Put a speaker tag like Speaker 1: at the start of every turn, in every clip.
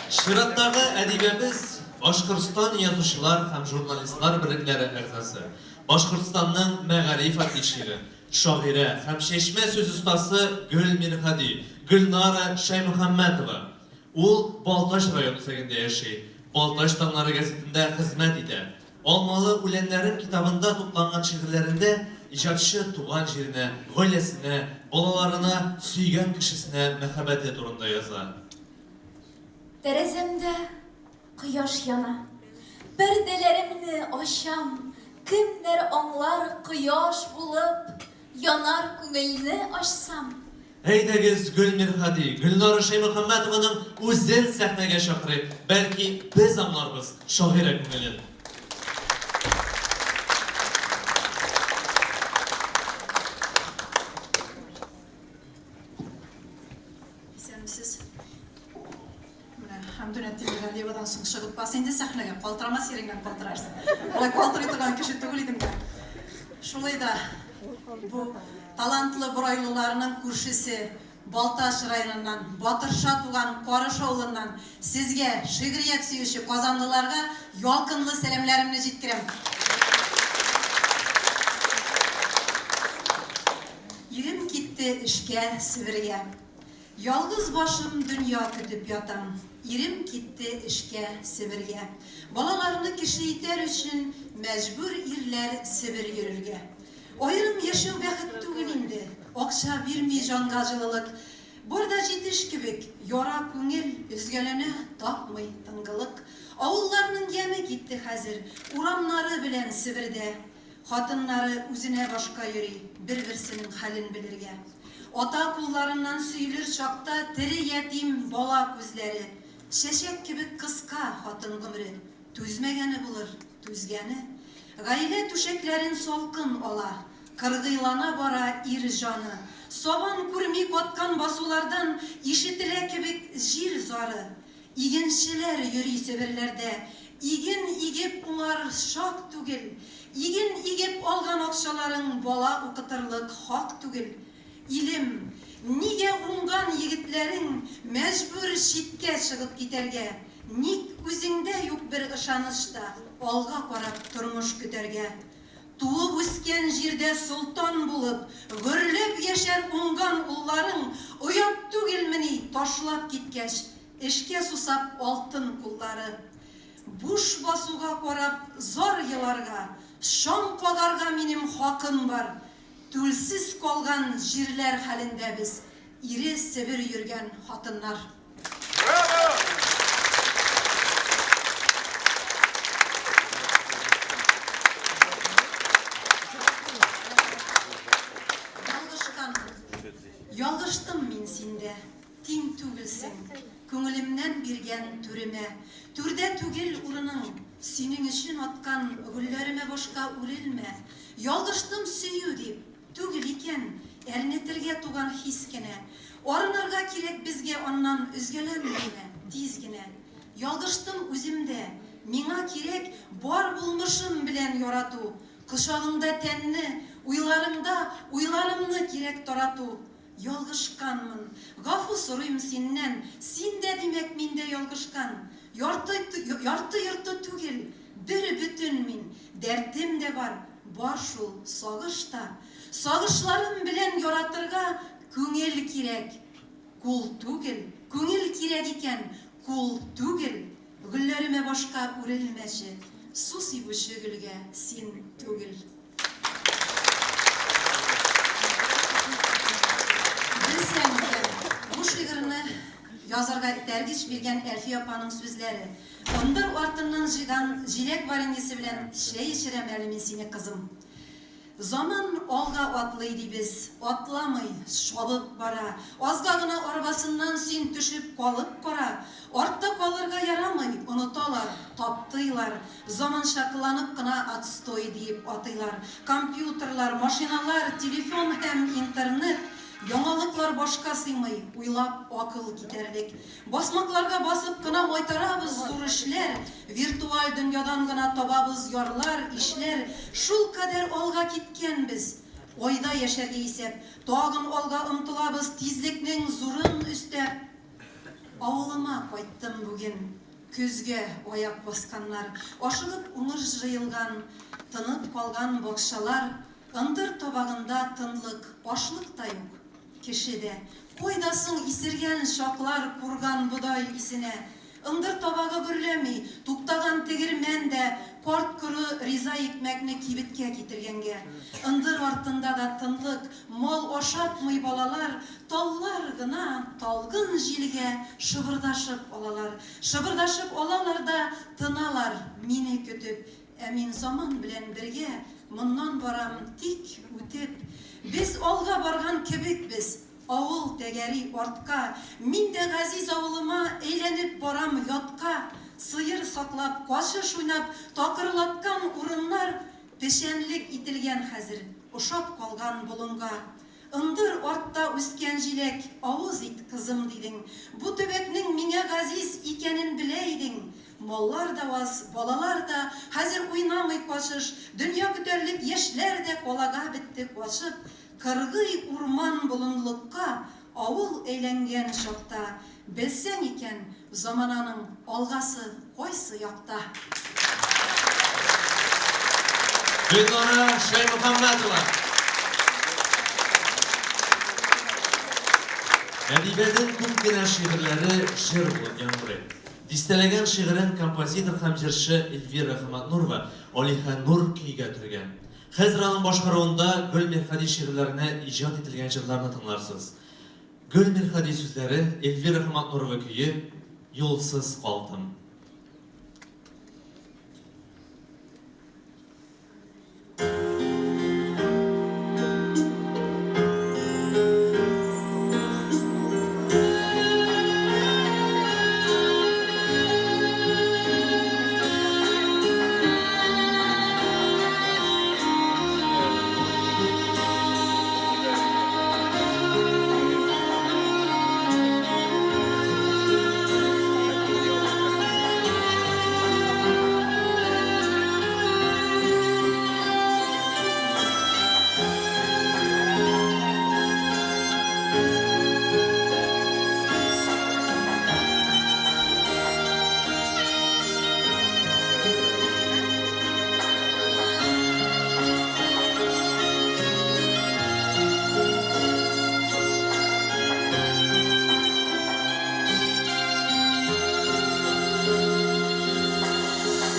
Speaker 1: Чираттагы әдибәбез, Башкортстан Язучылар һәм журналистлар берлекләре әгъзасы, Башкортстанның мәгариф отличнигы, шагыйрә һәм чәчмә сүз остасы Гөл Мирһади, Гөлнара Шәймөхәммәтова. Ул Балтач район үзәгендә яши, Балтач таңнары гәзитендә хезмәт итә. Алмалы үләннәрем китабында тупланган шигырьләрендә иҗатчы туган җиренә, гаиләсенә, балаларына, сөйгән кешесенә мәхәббәте турында яза.
Speaker 2: Тәрәзәмдә кояш яна. Пәрдәләремне ачам, Кемнәр аңлар кояш булып янар күңелне ачсам?
Speaker 1: Әйдәгез, Гөл Мирһади, Гөлнара Шәймөхәммәтованың үзен сәхнәгә чакырыйк, бәлки, без аңларбыз шагыйрә күңелен.
Speaker 3: Исәнмесез. Менә Хәмдүнә Тимергалиевадан соң чыгып бас инде сәхнәгә, калтырамас иреңнән калтырарсың. Алай калтырый торган кеше түгел идем дә. Шулай да бу талантлы борайлыларның күршесе Балтач районыннан, Батырша туган Карыш авылыннан сезгә, шигърият сөюче казанлыларга ялкынлы сәламләремне җиткерәм. Ирем китте эшкә Себергә. Ялгыз башым дөнья көтеп ятам. Ирем китте эшкә Себергә. Балаларны кеше итәр өчен Мәҗбүр ирләр Себер йөрергә. Аерым яшәү бәхет түгел инде, Акча бирми җанга җылылык. Бар да җитеш кебек, яра күңел Өзгәләнә, тапмый тынгылык. Авылларның яме китте хәзер, Урамнары белән Себердә. Хатыннары үзенә башка йөри, бер-берсенең хәлен белергә. Ата кулларыннан сөелер чакта тере ятим бала күзләре. Чәчәк кебек кыска хатын гомере. Түзмәгәне булыр, түзгәне. Гаилә түшәкләрен салкын ала. Кыргыйлана бара ир җаны. Сабан күрми каткан басулардан ишетелә кебек җир зары. Игенчеләр йөри Себерләрдә, Иген игеп уңар чак түгел. Иген игеп алган акчаларың Бала укытырлык хак түгел. Илем, нигә уңган егетләрең Мәҗбүр читкә чыгып китәргә? Ник үзеңдә юк бер ышаныч та Алга карап тормыш көтәргә? Туып үскән җирдә солтан булып, Гөрләп яшәр уңган улларың Оят түгелмени, ташлап киткәч, Эшкә сусап алтын куллары. Буш басуга карап зар еларга, Чаң кагарга минем хакым бар. Түлсез калган җирләр хәлендә без, Ире Себер йөргән хатыннар. Ялгышканмын. Ялгыштым мин синдә. Тиң түгелсең. Күңелемнән биргән түремә. Түрдә түгел урының. Синең өчен аткан гөлләремә башка үрелмә. Ялгыштым сөю дип. Түгел икән, әрнетергә туган хис кенә. Арынырга кирәк безгә аннан өзгәләнми генә, тиз генә. Ялгыштым үземдә. Миңа кирәк бар булмышым белән ярату. Кочагыңда тәнне, уйларыңда уйларымны кирәк тарату. Ялгышканмын. Гафу сорыйм синнән. Син дә, димәк, миндә ялгышкан. Ярты, ярты-йорты түгел, бер бөтен мин. Дәртем дә бар, бар шул, сагыш та. Сагышларым белән яратырга күңел кирәк. Кул түгел, күңел кирәк икән, кул түгел. Гөлләремә башка үрелмәче, су сибүче гөлгә син түгел. Белсәң икән, бу шигырьне язарга этәргеч биргән Әлфия апаның сүзләре. Ындыр артыннан җыйган җиләк вареньесы белән чәй эчерәм әле мин сине, кызым. Заман алга атлый, дибез. Атламый, чабып бара. Азга гына арбасыннан син төшеп калып кара. Артта калырга ярамый, оныталар, таптыйлар. Заманча кыланып кына отстой диеп атыйлар. Компьютерлар, машиналар, телефон һәм интернет, яңалыклар башка сыймый, уйлап акыл китәрлек. Басмакларга басып кына майтарабыз зур эшләр, виртуаль дөньядан гына табабыз ярлар, ишләр, шулкадәр алга киткәнбез. Айда яшәргә исәп, тагын алга омтылабыз тизлекнең зурын өстәп. Авылыма кайттым бүген. Көзгә аяк басканнар, Ашыгып уңыш җыелган, Тынып калган бакчалар, Ындыр табагында тынлык, Ашлык та юк, кеше дә. Кайда соң исергән чаклар Курган бодай исенә? Ындыр табагы гөрләми, Туктаган тегермән дә, Карт-коры риза икмәкне Кибеткә китергәнгә. Ындыр артында да тынлык, Мал ашатмый балалар, Таллар гына талгын җилгә Шыбырдашып алалар. Шыбырдашып алалар да Тыналар мине көтеп. Ә мин заман белән бергә Моннан барам тик үтеп. Без алга барган кебекбез, Авыл тәгәри артка. Мин дә газиз авылыма Әйләнеп барам ятка. Сыер саклап, качыш уйнап Такырлаткан урыннар Печәнлек ителгән хәзер, Ошап калган болынга. Ындыр артта үскән җиләк, Авыз ит, кызым, дидең. Бу төбәкнең миңа газиз Икәнен белә идең. Маллар да аз, балалар да Хәзер уйнамый качыш. Дөнья көтәрлек яшьләр дә Калага бетте качып. Кыргый урман-болынлыкка Авыл әйләнгән чакта. Белсәң икән, замананың Алгасы кайсы якта?
Speaker 1: Гөлнара Шәймөхәммәтова. Әдибәнең күп кенә шигырьләре җыр булып яңгырый. Дистәләгән шигырен композитор һәм җырчы Эльвира Хаматнурова Алиһә Нур көйгә төргән. Хәзер аның башкаруында Гөл Мирһади шигырьләренә иҗат ителгән җырларны тыңларсыз. Гөл Мирһади сүзләре, Эльвира Хаматнурова көе, Юлсыз калдым.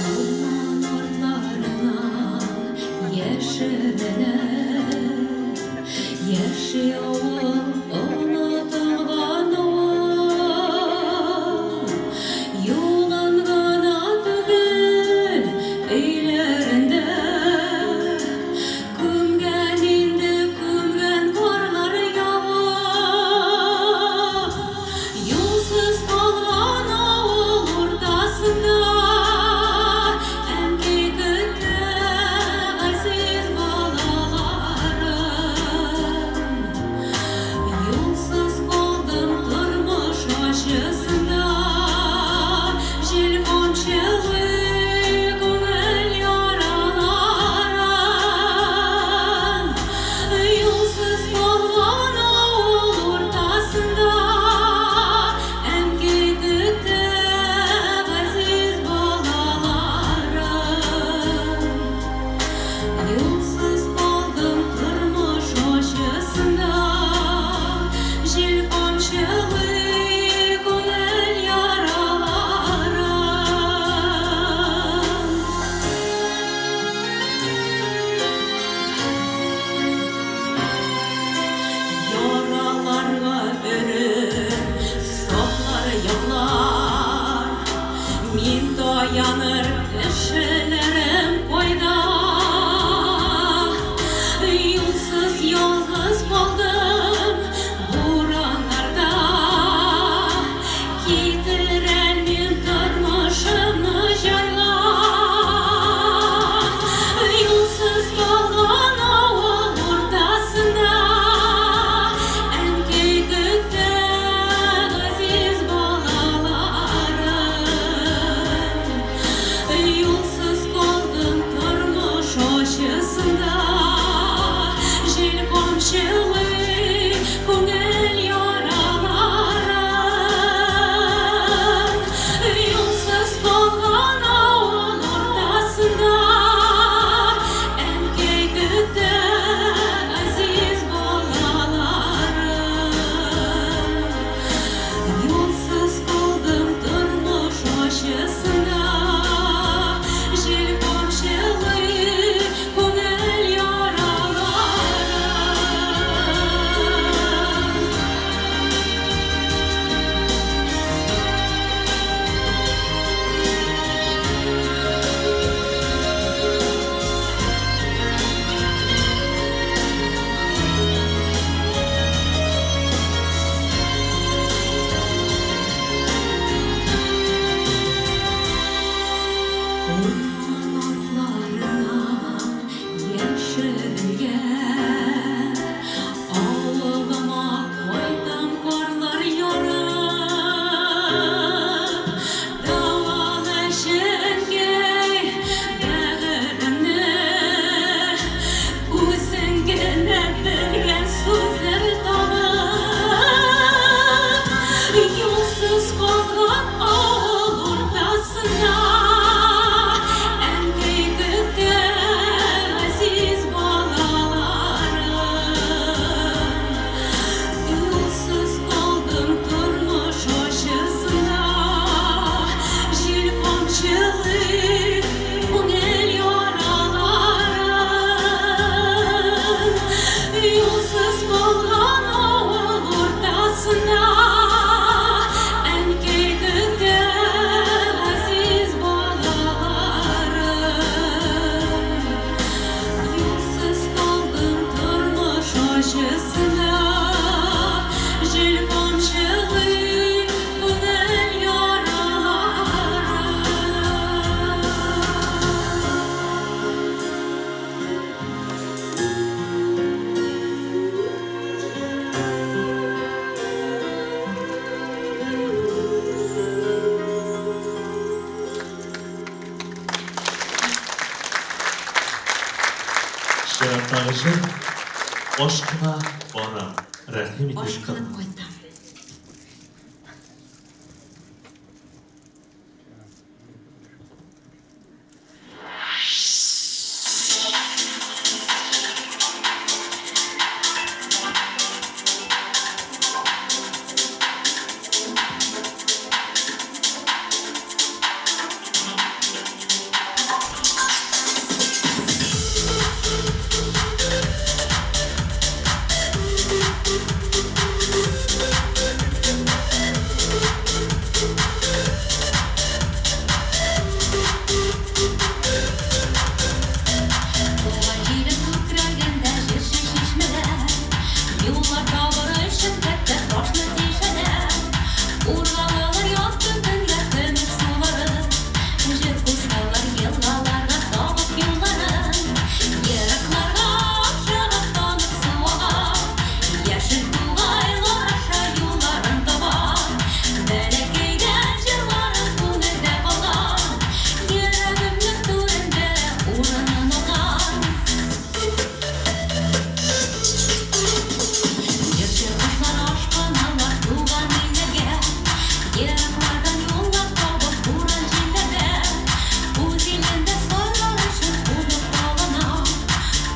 Speaker 4: Урман артларына яшеренеп, Яши авыл, онытылган авыл. Юлын гына түгел, өйләрендә Күмгән инде, күмгән карлар ява. Юлсыз калган авыл уртасында Әнкәй көтә газиз балаларын. Юлсыз калдым тормыш ачысында, Җил камчылый күңел яраларын. Юлсыз калган авыл уртасында Әнкәй көтә газиз балаларын. Юлсыз калдым тормыш ачысында, Җил камчылый күңел яраларын. Яраларга өрер, саклар, яклар. Мин таяныр кешеләрем кайда? Юлсыз ялгыз калдым бураннарда. Китерәлмим тормышымны җайга. Юлсыз калган авыл уртасында Әнкәй көтә газиз балаларын.
Speaker 1: Чираттагы җыр Ашкына барам, рәхим итеп
Speaker 4: Ашкынып кайтам. Туган җирем күкрәгендә җырчы чишмәләр, Юллар табыр өчен хәтта ташны тишәләр. Ургалалар якты көнгә көмеш сулары, Җыр кушалар елгаларга табып юлларын. Еракларга ашыгып танып су ага, Яшел тугайлар аша юлларын таба. Бәләкәйдән җырларым күңелдә калган, Йөрәгемнең түрендә урынын алган. Җырчы кошлар ашкыналар туган илләргә, Ераклардан юллар табып буран җилләрдә. Үз илендә сайрар өчен кунып калына,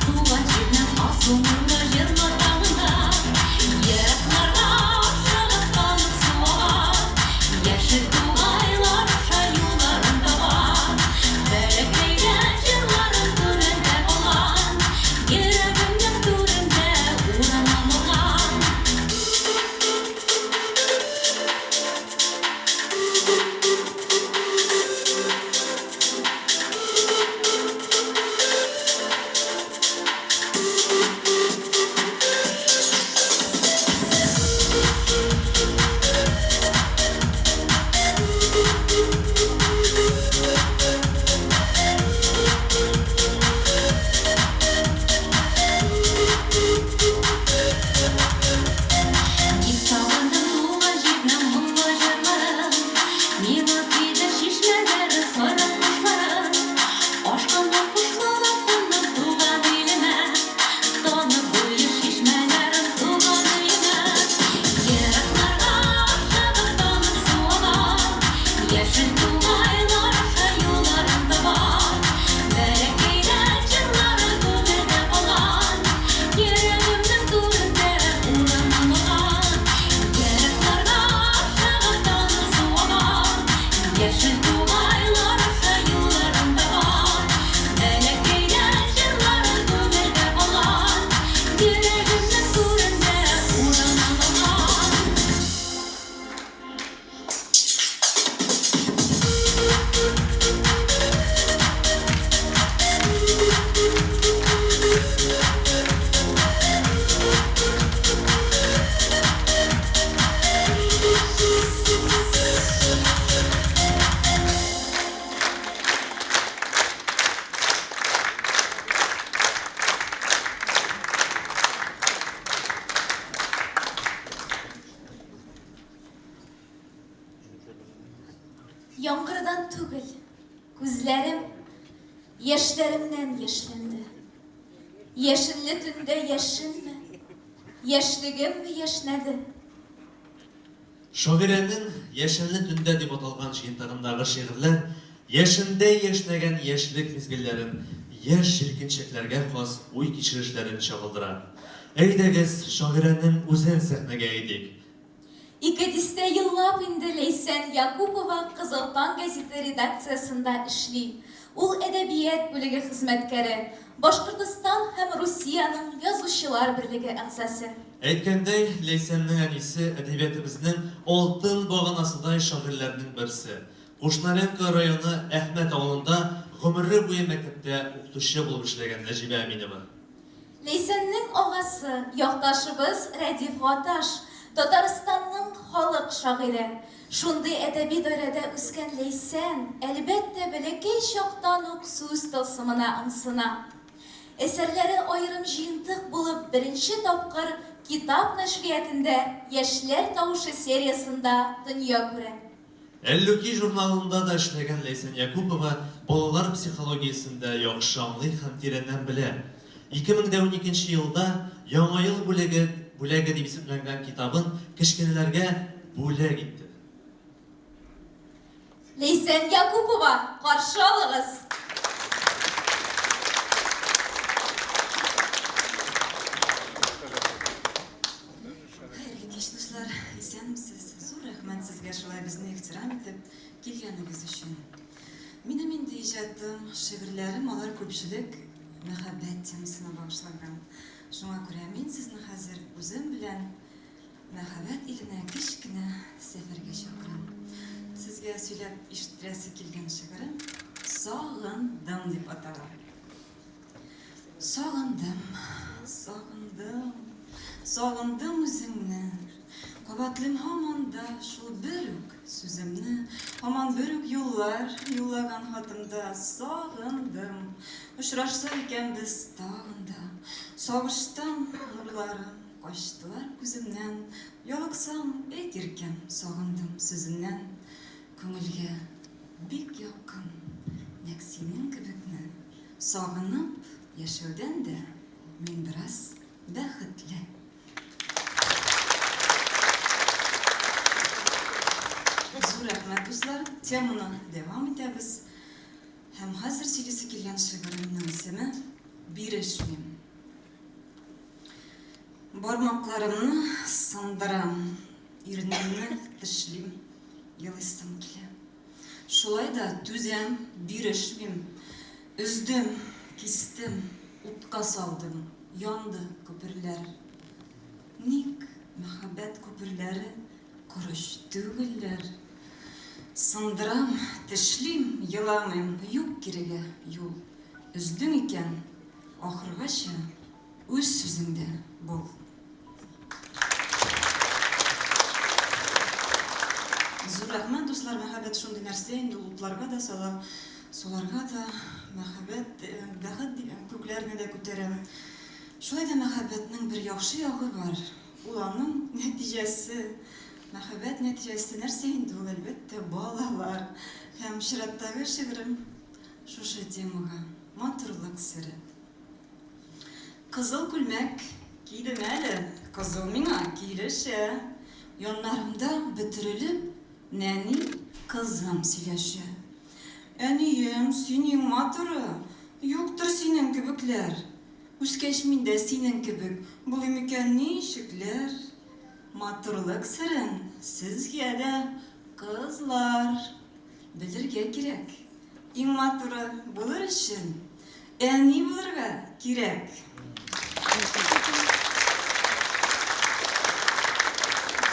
Speaker 4: Туган җирнең асыл нуры җырлар таңында. Еракларга ашыгып танып су ага, Яшел тугайлар аша юлларын таба. Бәләкәйдән җырларым күңелдә калган, Йөрәгемнең түрендә урынын алган. Бик сагындым туган җирнең моңлы җырларын, Миңа килде чишмәләре, сайрар кошлары. Ашкынып кошлар артыннан туган илемә, Танып буе чишмәләрен туган өемә. Еракларга ашыгып танып су ага, Яшел тугайлар аша юлларын таба. Бәләкәйдән җырлары күңелдә калган, Йөрәгемнең түрендә урынын алган. Еракларга ашыгып танып су ага, Яшел тугайлар аша юлларын таба. Бәләкәйдән җырлары күңелдә калган, Йөрәгемнең түрендә урынын алган.
Speaker 2: Яңгырдан түгел, күзләрем яшьләремнән яшьләнде. Яшенле төндә яшенме, яшьлегемме яшьнәде?
Speaker 1: Шагыйрәнең Яшенле төндә дип аталган җыентыгындагы шигырьләр яшендәй яшьнәгән яшьлек мизгелләрен, яшь җилкенчәкләргә хас уй-кичерешләрен чагылдыра. Әйдәгез, шагыйрәнең үзен сәхнәгә әйдик.
Speaker 2: Ике дистә еллап инде Ләйсән Якупова Кызыл таң гәзите редакциясендә эшли. Ул әдәбият бүлеге хезмәткәре, Башкортостан һәм Русиянең Язучылар берлеге әгъзасы.
Speaker 1: Әйткәндәй, Ләйсәннең әнисе әдәбиятыбызның алтын баганасыдай шагыйрьләрнең берсе. Кушнаренко районы Әхмәт авылында гомере буе мәктәптә укытучы булып эшләгән Нәҗибә Әминова.
Speaker 2: Ләйсәннең агасы, якташыбыз Рәдиф Гаташ, Татарстанның халык шагыйре. Шундый әдәби даирәдә үскән Ләйсән, әлбәттә, бәләкәй чактан ук сүз тылсымына ымсына. Әсәрләре аерым җыентык булып беренче тапкыр Китап нәшриятендә Яшьләр тавышы сериясендә дөнья күрә.
Speaker 1: Әллүки журналында да эшләгән Ләйсән Якупова балалар психологиясен дә яхшы аңлый һәм тирәннән белә. 2012 елда Яңа ел бүлеге бүләге дип исемләнгән китабын кечкенәләргә бүләк итте.
Speaker 2: Ләйсән Якупова, каршы алыгыз!
Speaker 5: Хәерле кич, дуслар! Исәнмесез! Зур рәхмәт сезгә шулай безне ихтирам итеп килгәнегез өчен. Минем инде иҗатым, шигырьләрем алар күпчелек мәхәббәт темасына багышланган. Шуңа күрә мин сезне хәзер үзем белән мәхәббәт иленә кечкенә сәфәргә чакырам. Сезгә сөйләп ишеттерәсе килгән шигырем Сагындым дип атала. Сагындым, сагындым, сагындым үзеңне. Кабатлыйм һаман да шул бер үк сүземне, Һаман бер үк юллар юллаган хатымда. Сагындым, очрашсак икән без тагын да. Сагыштан нурларым качтылар күземнән. Ялыксам, әйт, иркәм, сагындым сүзеннән. Күңелгә бик якын, нәкъ синең кебекне. Сагынып яшәүдән дә мин бераз бәхетле. Зур рәхмәт, дуслар. Теманы дәвам итәбез. Һәм хәзер сөйлисе килгән шигыремнең исеме Бирешмим. Бармакларымны сындырам, иренемне тешлим, елыйсым килә. Шулай да түзәм, бирешмим. Өздем, кистем, утка салдым, янды күперләр. Ник мәхәббәт күперләре корыч түгелләр? Сындырам, тешлим, еламыйм, юк кирегә юл. Өздең икән, ахыргача Үз сүзеңдә бул. Зур рәхмәт, дуслар, мәхәббәт шундый нәрсә инде, ул утларга да сала, суларга да, мәхәббәт, бәхет күкләрне дә күтәрә. Шулай да мәхәббәтнең бер яхшы ягы бар, ул аның нәтиҗәсе. Мәхәббәт нәтиҗәсе нәрсә инде ул, әлбәттә, балалар. Һәм чираттагы шигырем шушы темага, матурлык сере. Кызыл күлмәк кидем әле, кызыл миңа килешә. Яннарымда бөтерелеп нәни кызым сөйләшә. Әнием, син иң матуры, юктыр синең кебекләр. Үскәч мин дә синең кебек булыйм микән ничекләр? Матурлык серен сезгә дә, кызлар, белергә кирәк. Иң матуры булыр өчен әни булырга кирәк.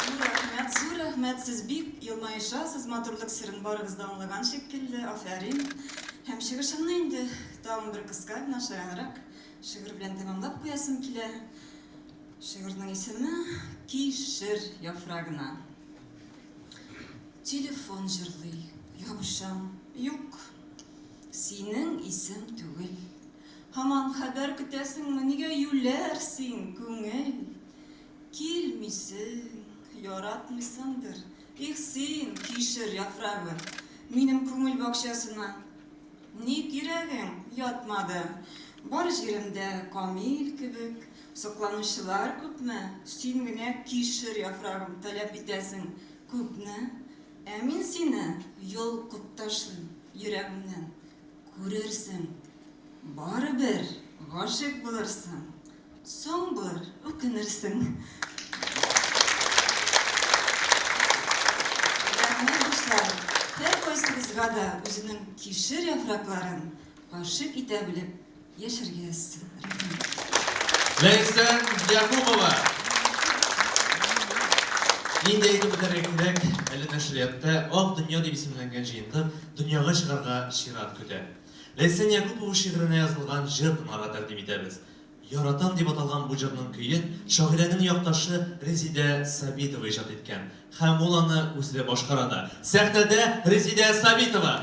Speaker 5: Зур рәхмәт, зур рәхмәт, сез бик елмаешасыз, матурлык серен барыгыз да аңлаган шикелле, афәрин. Һәм чыгышымны инде тагын бер кыска гына, шаянрак шигырь белән тәмамлап куясым килә. Шигырьнең исеме Кишер яфрагына. Телефон җырлый, ябышам, юк, синең исем түгел. Һаман хәбәр көтәсеңме, нигә юләр син, күңел? Килмисең, яратмыйсыңдыр, их син, кишер яфрагы, минем күңел бакчасына. Ник йөрәгең ятмады? Бар җиремдә Камил кебек сокланучылар күпме, син генә кишер яфрагын таләп итәсең күпне, ә мин сине йолкып ташлыйм йөрәгемнән. Күрерсең, барыбер гашыйк булырсың. Соң булыр, үкенерсең. Рәхмәт, дуслар, һәркайсыгызга да үзенең кишер яфракларын гашыйк итә белеп яшәргә язсын. Рәхмәт.
Speaker 1: Ләйсән Якупова! Инде әйтеп үтәргә кирәк, әле нәшриятта Ак дөнья дип исемләнгән җыентык дөньяга чыгарга чират көтә. Ләйсән Якупова шигыренә язылган җыр тыңларга тәкъдим итәбез. Яратам дип аталган бу җырның көен шагыйрәнең якташы Резидә Сабитова иҗат иткән һәм ул аны үзе башкара да. Сәхнәдә Резидә Сабитова!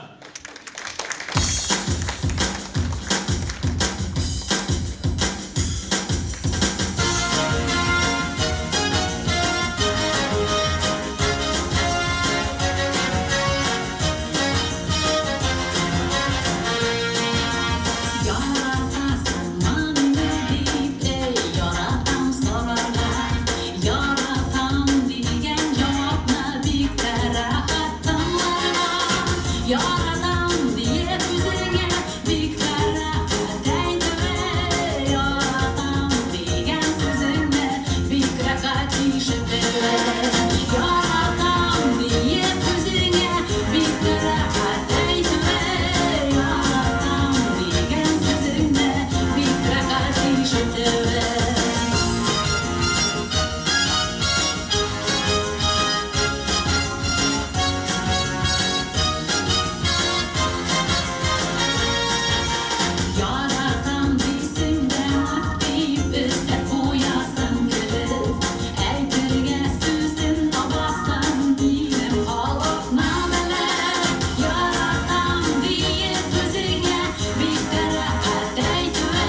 Speaker 4: Яратасыңмы мине? Яратам диеп үзеңә бик тә рәхәт әйтүе. Яратам дигән сүзеңне бик рәхәт ишетүе. Яратам диеп үзеңә бик тә рәхәт әйтүе. Яратам дигән сүзеңне бик рәхәт ишетүе. Яратам дисең дә дип өстәп куясың кебек. Әйтергә сүзен табасың, минем халыкны белеп. Яратам диеп үзеңә бик тә рәхәт әйтүе.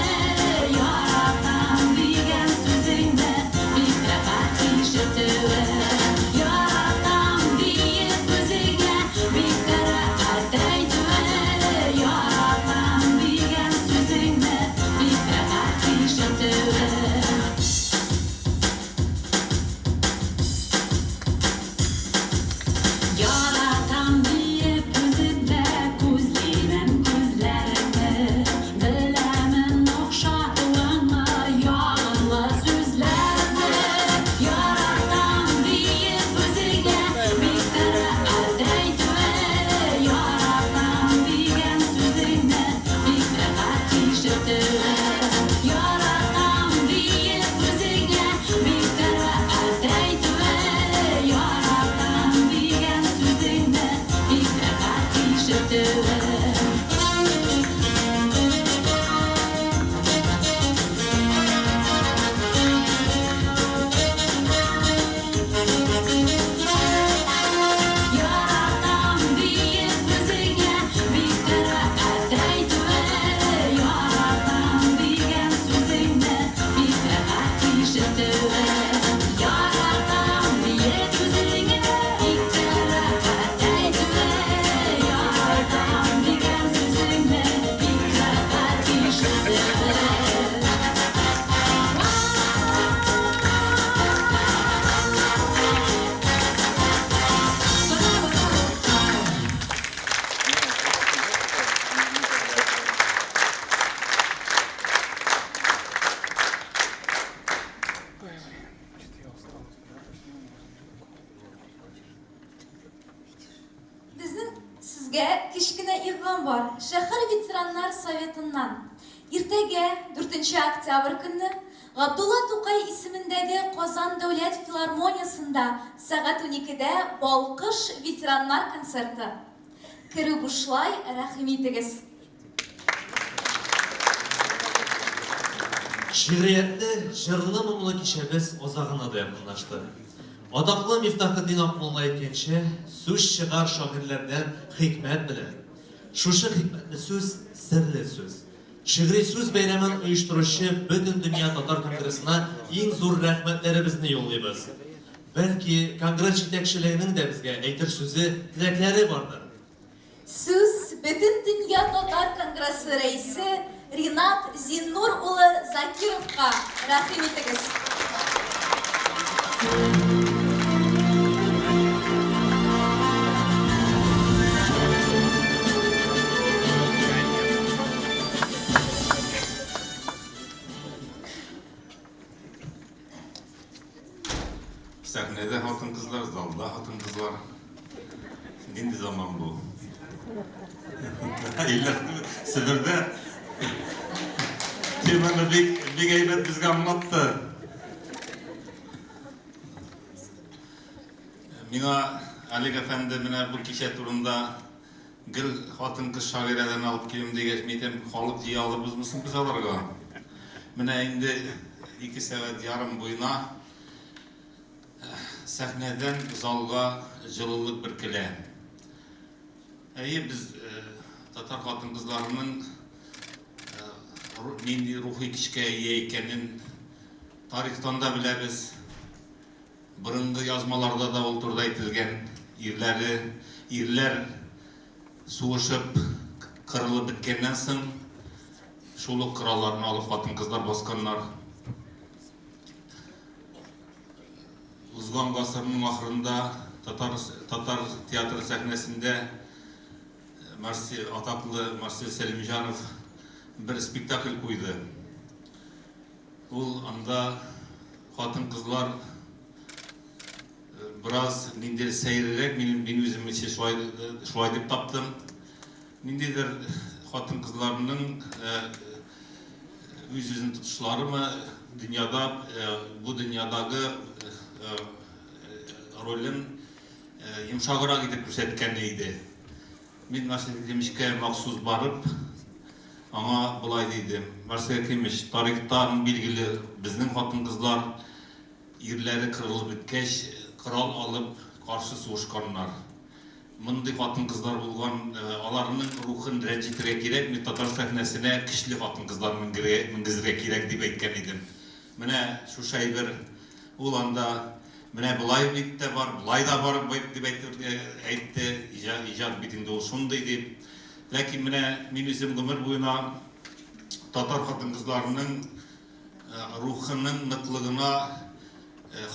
Speaker 4: Яратам дигән сүзеңне бик рәхәт ишетүе. Яратам диеп үзеңә бик тә рәхәт әйтүе. Яратам дигән сүзеңне бик рәхәт ишетүе. Яратам диеп үземдә күзлимен күзләреңне. Беләмен охшатуыңны ягымлы сүзләрне. Яратам диеп үзеңә бик тә рәхәт әйтүе. Яратам дигән сүзеңне бик рәхәт ишетүе. Яратам диеп үзеңә бик тә рәхәт әйтүе. Яратам дигән сүзеңне бик рәхәт ишетүе. Яратам диеп үзеңә бик тә рәхәт әйтүе. Яратам дигән сүзеңне бик рәхәт ишетүе. Яратам диеп үзеңә бик тә рәхәт әйтүе. Яратам дигән сүзеңне бик рәхәт ишетүе.
Speaker 2: Безнең сезгә кечкенә игълан бар. Шәһәр ветераннар советыннан. Иртәгә, 4 октябрь көнне, Габдулла Тукай исемендәге Казан дәүләт филармониясендә сәгать 12дә Балкыш ветераннар концерты. Керү бушлай, рәхим итегез.
Speaker 1: Шигъриятле, җырлы-моңлы кичәбез азагына да якынлашты. Атаклы Мифтахетдин Акмулла әйткәнчә, сүз чыгар шагыйрьләрдән хикмәт белән. Шушы хикмәтле сүз, серле сүз. Шигъри сүз бәйрәмен оештыручы Бөтендөнья татар конгрессына иң зур рәхмәтләребезне юллыйбыз. Бәлки, конгресс җитәкчелегенең дә безгә әйтер сүзе, теләкләре бардыр.
Speaker 2: Сүз Бөтендөнья татар конгрессы рәисе Ринат Зиннур улы Закировка. Рәхим итегез.
Speaker 6: Сәхнәдә хатын-кызлар, залда хатын-кызлар. Нинди заман бу? Илләр Себердә теманы бик бик әйбәт безгә аңлатты. Миңа Олег әфәнде менә бу кичә турында гел хатын-кыз шагыйрәләрен алып килим дигәч, мин әйтәм, халык җыя алырбызмы соң без аларга? Менә инде 2 сәгать ярым буена сәхнәдән залга җылылык бөркелә. Әйе, без татар хатын-кызларының нинди рухи көчкә ия икәнен тарихтан да беләбез. Борынгы язмаларда да ул турыда әйтелгән. Ирләре, ирләр сугышып кырылып беткәннән соң, шул ук коралларны алып хатын-кызлар басканнар. Узган гасырның ахырында татар татар театры сәхнәсендә Марсель, атаклы Марсель Сәлимҗанов бер спектакль куйды. Ул анда хатын-кызлар бераз ниндидер сәеррәк, мин, мин үземчә шулай, шулай дип таптым. Ниндидер хатын-кызларның үз-үзен тотышларымы, дөньяда, бу дөньядагы ролен йомшаграк итеп күрсәткән иде. Мин Марсель Кимичкә махсус барып, аңа болай дидем. Марсель Кимич, тарихтан билгеле, безнең хатын-кызлар ирләре кырылып беткәч, корал алып, каршы сугышканнар. Мондый хатын-кызлар булган, аларның рухын рәнҗетергә кирәкми, татар сәхнәсенә көчле хатын-кызлар менгезергә кирәк, дип әйткән идем. Менә шушы әйбер, ул анда менә болай бит тә бар, болай да бар дип әйтте, иҗат бит инде ул шундый дип. Ләкин менә мин үзем гомер буена татар хатын-кызларының рухының ныклыгына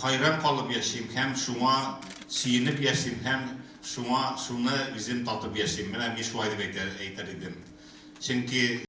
Speaker 6: Хайран калып яшим һәм шуңа сөенеп яшим һәм шуңа шуны үзем татып яшим. Менә мин шулай дип әйтер идем. Чөнки.